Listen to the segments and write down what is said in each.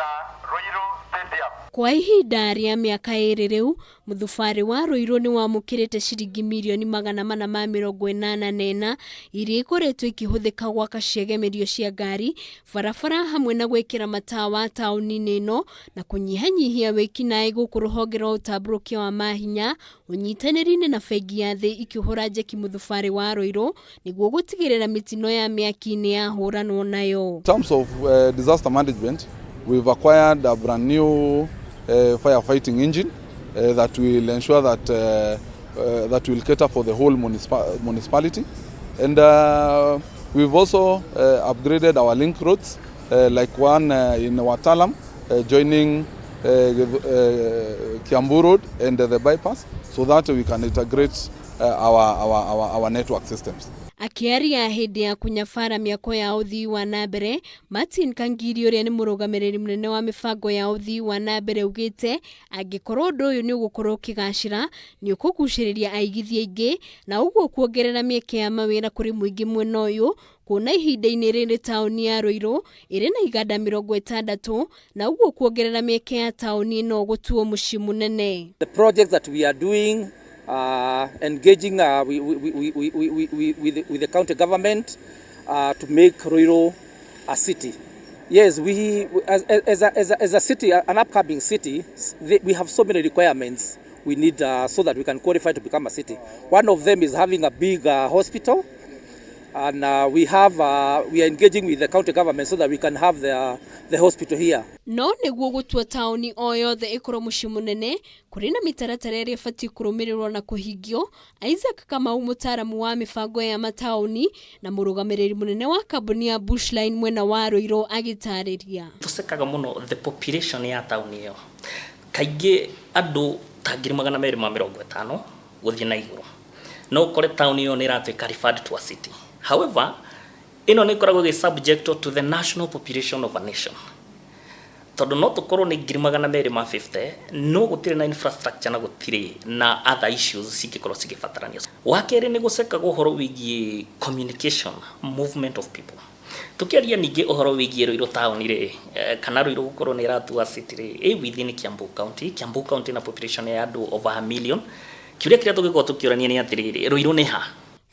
the Ruiru Stadium. Kwa ihinda rĩa mĩaka ĩrĩ rĩu, mũthubarĩ wa Ruiru nĩ wamũkĩrĩte ciringi mirioni 484 iria ikoretwo ikĩhũthĩka gwaka ciegemerio cia ngari, barabara hamwe na gwĩkĩra matawa taũni-inĩ ĩno na kũnyihanyihia wĩkinaĩ gũkũ rũhonge rwa ũtambũrũkia wa mahinya ũnyitanĩri-inĩ na bengi ya thĩ ikĩhũra njeki mũthubarĩ wa Ruiru nĩguo gũtigĩrĩra mĩtino ya mĩaki nĩ yahũranwo nayo. In terms of disaster management, we've acquired a brand new firefighting engine that will ensure that that will cater for the whole municipality. And we've also upgraded our link roads, like one in Watalam, joining Kiambu Road and the bypass, so that we can integrate our network systems. Akĩaria hĩndĩ ya kũnyabara mĩako ya ũthii wa na mbere, Martin Kangiri ũrĩa nĩ mũrũgamĩrĩri mũnene wa mĩbango ya ũthii wa na mbere augĩte angĩkorwo ũndũ ũyũ nĩ ũgũkorwo ũkĩgacĩra nĩ ũkũgucĩrĩria aigithia aingĩ na ũguo kuongerera mĩeke ya mawĩra kũrĩ mũingĩ mwena ũyũ, kuona ihinda-inĩ rĩrĩ taũni ya Ruiru ĩrĩ na iganda 60 na ũguo kuongerera mĩeke ya taũni ĩno gũtuo mũciĩ mũnene. The projects that we are doing, engaging with the county government to make Ruiru a city. Yes, we as a city, an upcoming city, we have so many requirements we need so that we can qualify to become a city. One of them is having a big hospital, and we are engaging with the county government so that we can have the hospital here. No nĩguo gũtua taũni o yothe ĩkorwo mũciĩ mũnene kũrĩ na mĩtaratara ĩrĩa ĩbatiĩ kũrũmĩrĩrwo na kũhingio. Isaac Kamau, mũtaaramu wa mĩbango ya mataũni na mũrũgamĩrĩri mũnene wa kambuni ya Bushline mwena wa Ruiru, agĩtarĩria. Tũcekaga mũno the population ya taũni ĩyo, kaingĩ andũ ta 250,000 gũthiĩ na igũrũ, no ũkore taũni ĩyo nĩ ĩratuĩka referred to a city. However, ĩno nĩ ĩkoragwo ĩgĩ subject to the national population of a nation, tondũ no tũkorwo nĩ 250,000 no gũtirĩ na infrastructure na gũtirĩ na other issues cingĩkorwo cigĩbatarania. Wa kerĩ, nĩ gũcekagwo ũhoro wĩgiĩ communication, movement of people. Tukiaria ningĩ ũhoro wĩgiĩ Ruiru taũni rĩ, kana Ruiru gũkorwo nĩ ĩratua city rĩ, ĩ within Kiambu County. Kiambu County na population ya andũ over a million. Kĩũria kĩrĩa tũngĩkorwo tũkĩũrania nĩ atĩrĩrĩ, Ruiru nĩ ha?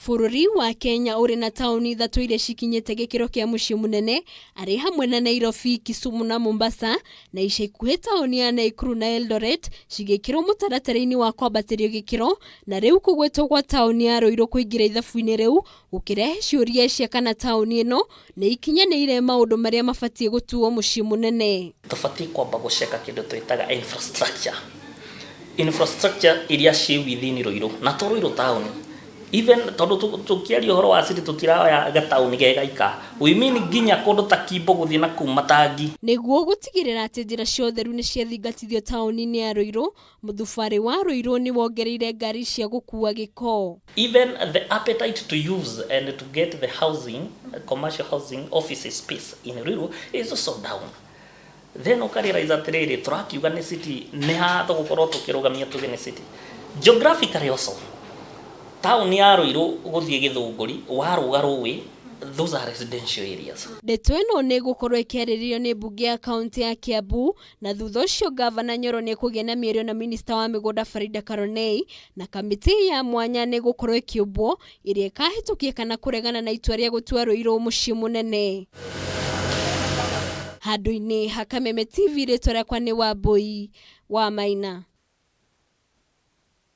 Bũrũri wa Kenya ũrĩ na taũni ithatũ iria cikinyĩte gĩkĩro kĩa mũciĩ mũnene, arĩ hamwe na Nairobi, Kisumu na Mombasa, na ica ikuhĩ taũni ya Nakuru na Eldoret cigĩkĩrwo mũtaratara-inĩ wa kwambatĩrio gĩkĩro, na rĩu kũgwetwo gwa taũni ya Ruiru kũingĩra ithabu-inĩ rĩu gũkĩrehe ciũria cia kana taũni ĩno nĩ ikinyanĩire maũndũ marĩa mabatiĩ gũtuo mũciĩ mũnene. Tũbatiĩ kwamba gũceka kĩndũ twĩtaga infrastructure iria ciĩ within Ruiru, na to Ruiru taũni even, tondũ tũkĩaria ũhoro wa city tũtiraoya gataũni ge gaika, we mean nginya kũndũ ta Kimbo gũthiĩ na kũu Matangi. Nĩguo gũtigĩrĩra atĩ njĩra cia ũtheru nĩ ciathingatithio taũni-inĩ ya Ruiru, mũthubarĩ wa Ruiru nĩ wongereire ngari cia gũkua gĩko. Even the appetite to use and to get the housing, commercial housing, office space in Ruiru is also down. Then ũkarealize atĩrĩrĩ, tũrakiuga nĩ city, nĩ ha tũgũkorwo tũkĩrũgamia tuge nĩ city? Geographically also, taũni ya Ruiru gũthiĩ Gĩthũngũri warũga rũĩ, those are residential areas. Ndeto ĩno nĩ ĩgũkorwo ĩkĩarĩrĩrio nĩ mbunge ya kaunti ya Kiambu, na thutha ũcio ngavana Nyoro nĩ ekũgĩa na mĩario na minista wa mĩgũnda Farida Karonei, na kamĩtĩ ya mwanya nĩ ĩgũkorwo ĩkĩũmbwo ĩrĩa ĩkahĩtũkia kana kũregana na itua rĩa gũtua Ruiru mũciĩ mũnene. Handũ-inĩ ha Kameme TV, rĩtwa rĩakwa nĩ Wambui wa Maina.